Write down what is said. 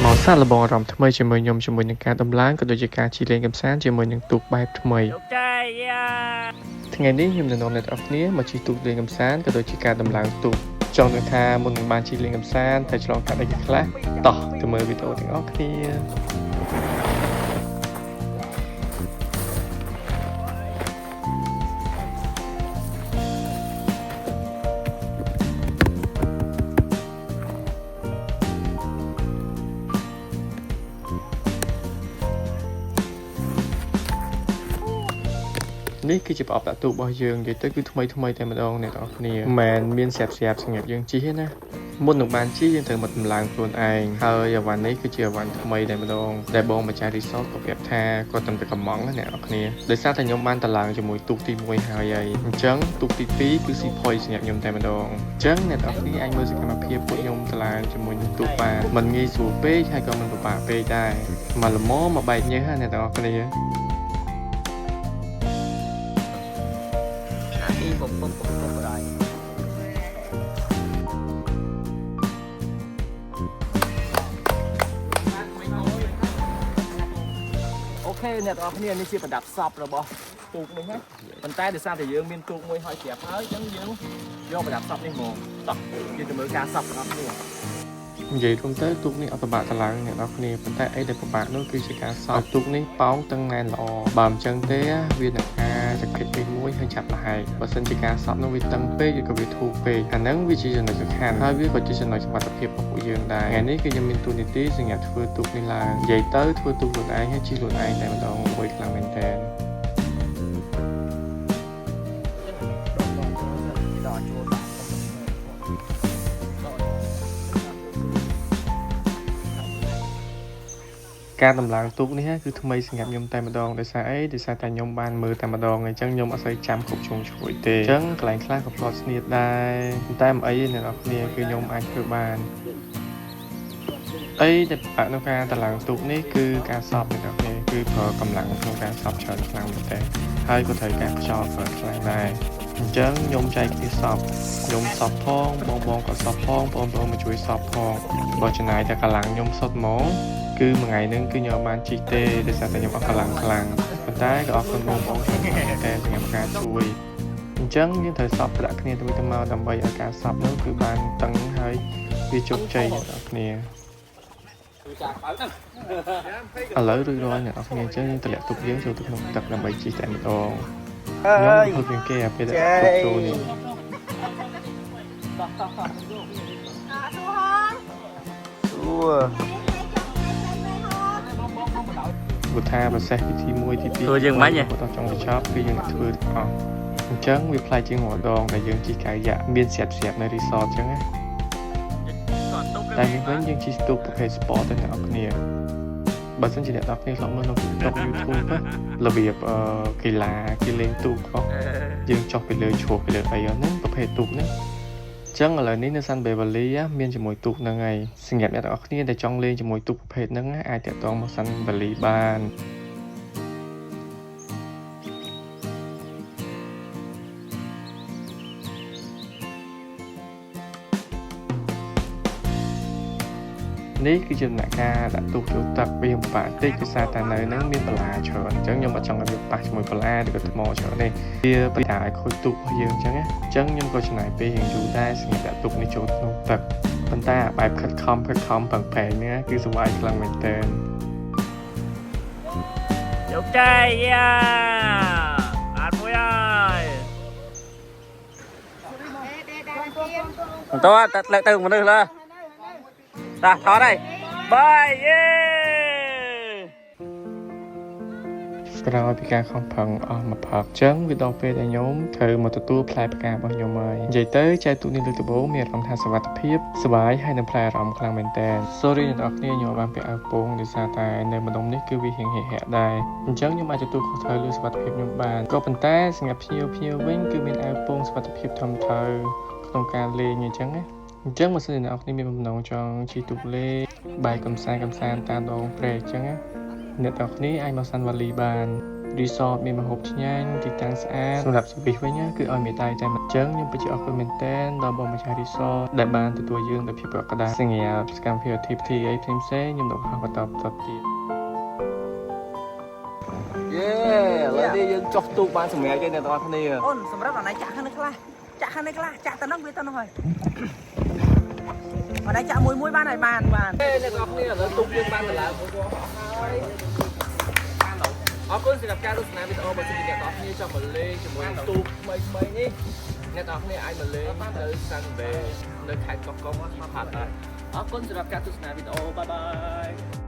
មកសាកល្បងអារម្មណ៍ថ្មីជាមួយខ្ញុំជាមួយនឹងការដំឡើងក៏ដូចជាការជិះលេងកម្សាន្តជាមួយនឹងទូកបែបថ្មី ជោគជ័យយ៉ា ថ្ងៃនេះខ្ញុំនឹងនាំអ្នកទាំងអស់គ្នាមកជិះទូកលេងកម្សាន្តក៏ដូចជាការដំឡើងទូកចង់ដឹងថាមុននឹងបានជិះលេងកម្សាន្តត្រូវឆ្លងកាត់អីគេខ្លះតោះទៅមើលវីដេអូទាំងអស់គ្នា នេះគឺជាប្រអប់ដាក់ទូករបស់យើងនិយាយទៅគឺថ្មីថ្មីតែម្ដងអ្នកទាំងអស់គ្នាមិនមែនមានស្រាប់ស្រាប់សម្រាប់យើងជិះទេណាមុននឹងបានជិះយើងត្រូវមកតម្លើងខ្លួនឯងហើយអីវ៉ាន់នេះគឺជាអីវ៉ាន់ថ្មីតែម្ដងដែលបងម្ចាស់ resort ក៏ប្រាប់ថាគាត់ត្រឹមតែកំងណាអ្នកទាំងអស់គ្នាដោយសារតែខ្ញុំបានតម្លើងជាមួយទូកទី1ហើយហើយអញ្ចឹងទូកទី2គឺស៊ីផុយសម្រាប់ខ្ញុំតែម្ដងអញ្ចឹងអ្នកទាំងអស់គ្នាអាចមើលសកម្មភាពពួកខ្ញុំតម្លើងជាមួយនឹងទូកបានមិនងាយស្រួលពេកហើយក៏មិនពិបាកពេកដែរមកល្មមមកបែកញើសណាអ្នកទាំងអស់គ្នា ទីពុកពុកពុកពុកបដ OK អ្នកទាំងអស់គ្នានេះជាប្រដាប់សពរបស់ទូកនេះណាប៉ុន្តែដោយសារតែយើងមានទូកមួយហើយស្រាប់ហើយអញ្ចឹងយើងយកប្រដាប់សពនេះហ្មងតោះយើងទៅមើលការសពទាំងអស់គ្នា និយាយរួមទៅទូកនេះអត់ពិបាកតឡើងអ្នកនរគ្នាប៉ុន្តែអីដែលពិបាកនោះគឺជាការសោកទូកនេះប៉ោងតឹងណែនល្អបើមិនចឹងទេវានឹងអាចកិច្ចមួយហើយឆាប់លហែកបើសិនជាការសក់នោះវាតឹងពេកឬក៏វាធូរពេកអាហ្នឹងវាជាចំណុចសំខាន់ហើយវាក៏ជាចំណុចសុវត្ថិភាពរបស់ពួកយើងដែរថ្ងៃនេះគឺខ្ញុំមានទូនីតិសម្រាប់ធ្វើទូកនេះឡើងនិយាយទៅធ្វើទូកខ្លួនឯងហើយជិះខ្លួនឯងតែម្ដងមួយខ្លាំងមែនតើ ដល់ចូលដាក់ ការដំឡើងទូកនេះគឺថ្មីសម្រាប់ខ្ញុំតែម្ដងដោយសារអីដោយសារតែខ្ញុំបានមើលតែម្ដងអញ្ចឹងខ្ញុំអត់សូវចាំគ្រប់ជ្រុងជ្រោយទេអញ្ចឹងកន្លែងខ្លះក៏ផ្លាត់ស្នៀតដែរប៉ុន្តែមិនអីទេអ្នកនរគ្នាគឺខ្ញុំអាចធ្វើបានអីដែលពិបាកក្នុងការតម្លើងទូកនេះគឺការសប់អ្នកនរគ្នាគឺប្រើកម្លាំងក្នុងការសប់ច្រើនខ្លាំងមែនទែនហើយក៏ត្រូវការខ្យល់ប្រើខ្លាំងដែរអញ្ចឹងខ្ញុំចែកគ្នាសប់ខ្ញុំសប់ផងបងបងក៏សប់ផងបងប្អូនមកជួយសប់ផងបើចំណាយតែកម្លាំងខ្ញុំសុទ្ធហ្មង គឺមួយថ្ងៃហ្នឹងគឺខ្ញុំអត់បានជិះទេដោយសារតែខ្ញុំអត់កម្លាំងខ្លាំងប៉ុន្តែក៏អរគុណបងប្អូនខ្ញុំដែរតែសម្រាប់ការជួយអញ្ចឹងយើងត្រូវសប់ប្រាក់គ្នាទៅវិញទៅមកដើម្បីឲ្យការសប់នោះគឺបានតឹងហើយវាជោគជ័យអ្នកនរគ្នាឥឡូវរួចរាល់អ្នកនរគ្នាអញ្ចឹងយើងតម្លាក់ទុកយើងចូលទៅក្នុងទឹកដើម្បីជិះតែម្ដងខ្ញុំរំភើបជាងគេអាពេលដែលទុកចូលនេះ ព្រោះថាប្រសេះពិធី1ទី2 ធ្វើយើងមិញហ៎ ដល់ចុងបញ្ចប់គឺយើងធ្វើទាំងអស់អញ្ចឹងវាប្លែកជាងរាល់ដងដែលយើងជិះកាយ៉ាក់មានស្រាប់ស្រាប់នៅ resort អញ្ចឹងណាតែនេះវិញយើងជិះស្ទូបប្រភេទ sport ទៅអ្នកនរគ្នាបើសិនជាអ្នកនរគ្នាធ្លាប់មើលនៅ TikTok YouTube ណារបៀបអឺកីឡាគេលេងទូកអស់យើងចុះពីលើជ្រោះពីលើអីហ្នឹងប្រភេទទូកហ្នឹងចឹងឥឡូវនេះនៅ Sun Beverly មានជាមួយទូកហ្នឹងហើយសម្រាប់អ្នកទាំងអស់គ្នាដែលចង់លេងជាមួយទូកប្រភេទហ្នឹងណាអាចតាក់ទងមក Sun Valley បាន នេះគឺជាដំណាក់កាលដាក់ទូកចូលទឹកវាពិបាកតិចដោយសារតែនៅហ្នឹងមានបន្លាច្រើនអញ្ចឹងខ្ញុំអត់ចង់ឲ្យវាប៉ះជាមួយបន្លាឬក៏ថ្មច្រើនទេវាពិបាកឲ្យខូចទូករបស់យើងអញ្ចឹងណាអញ្ចឹងខ្ញុំក៏ចំណាយពេលរៀងយូរដែរសម្រាប់ដាក់ទូកនេះចូលក្នុងទឹកប៉ុន្តែអាបែបខិតខំខិតខំប្រឹងប្រែងនេះគឺសុវ័យខ្លាំងមែនទែន ជោគជ័យយ៉ាបានមួយហើយបន្តតែធ្លាក់ទៅមនុស្សលើតាថតហើយបាយយេ ក្រោយពីការខំប្រឹងអស់មួយផឹកអញ្ចឹងវាដល់ពេលដែលខ្ញុំត្រូវមកទទួលផ្លែផ្ការបស់ខ្ញុំហើយនិយាយទៅចែកទូកនេះលើកដំបូងមានអារម្មណ៍ថាសុវត្ថិភាពសប្បាយហើយនឹងផ្លែអារម្មណ៍ខ្លាំងមែនតើ Sorry អ្នកនរគ្នាខ្ញុំអត់បានពាក់អាវពោងដោយសារតែនៅម្ដុំនេះគឺវារៀងហិហៈដែរអញ្ចឹងខ្ញុំអាចទទួលខុសត្រូវលើសុវត្ថិភាពខ្ញុំបានក៏ប៉ុន្តែសម្រាប់ភ្ញៀវភ្ញៀវវិញគឺមានអាវពោងសុវត្ថិភាពត្រឹមត្រូវក្នុងការលេងអញ្ចឹងណាអញ្ចឹងបើសិនជាអ្នកនរគ្នាមានបំណងចង់ជិះទូកលេងបែកកំសាន្តកំសាន្តតាមដងព្រែកអញ្ចឹងណាអ្នកទាំងអស់គ្នាអាចមកសាន់វ៉ាលីបាន។ Resort មានម្ហូបឆ្ងាញ់ទីតាំងស្អាតសម្រាប់ service វិញណាគឺឲ្យមេដៃតែម្ចឹងខ្ញុំពិតជាអរគុណមែនទែនដល់បងម្ចាស់ resort ដែលបានទទួលយើងដោយភាពកក់ក្ដៅសម្រាប់សកម្មភាព activity អីផ្សេងៗខ្ញុំនឹងបង្ហោះបន្តបន្តទៀត យេឥឡូវនេះយើងចុះទូកបានសម្រាប់ទេអ្នកទាំងអស់គ្នា អូនសម្រាប់អនឡាញចាក់ខាងនេះខ្លះចាក់ខាងនេះខ្លះចាក់ទៅនោះវាទៅនោះហើយអនឡាញចាក់មួយមួយបានហើយបានបាន ហេអ្នកទាំងអស់គ្នាឥឡូវទូកយើងបានតម្លើងមួយអស់ហើយអរគុណសម្រាប់ការទស្សនាវីដេអូបើសិនជាអ្នកទាំងអស់គ្នាចង់មកលេងជាមួយទូកថ្មីថ្មីនេះអ្នកទាំងអស់គ្នាអាចមកលេងនៅសាន់បេនៅខេត្តកោះកុងផាត់ដែរអរគុណសម្រាប់ការទស្សនាវីដេអូbye bye.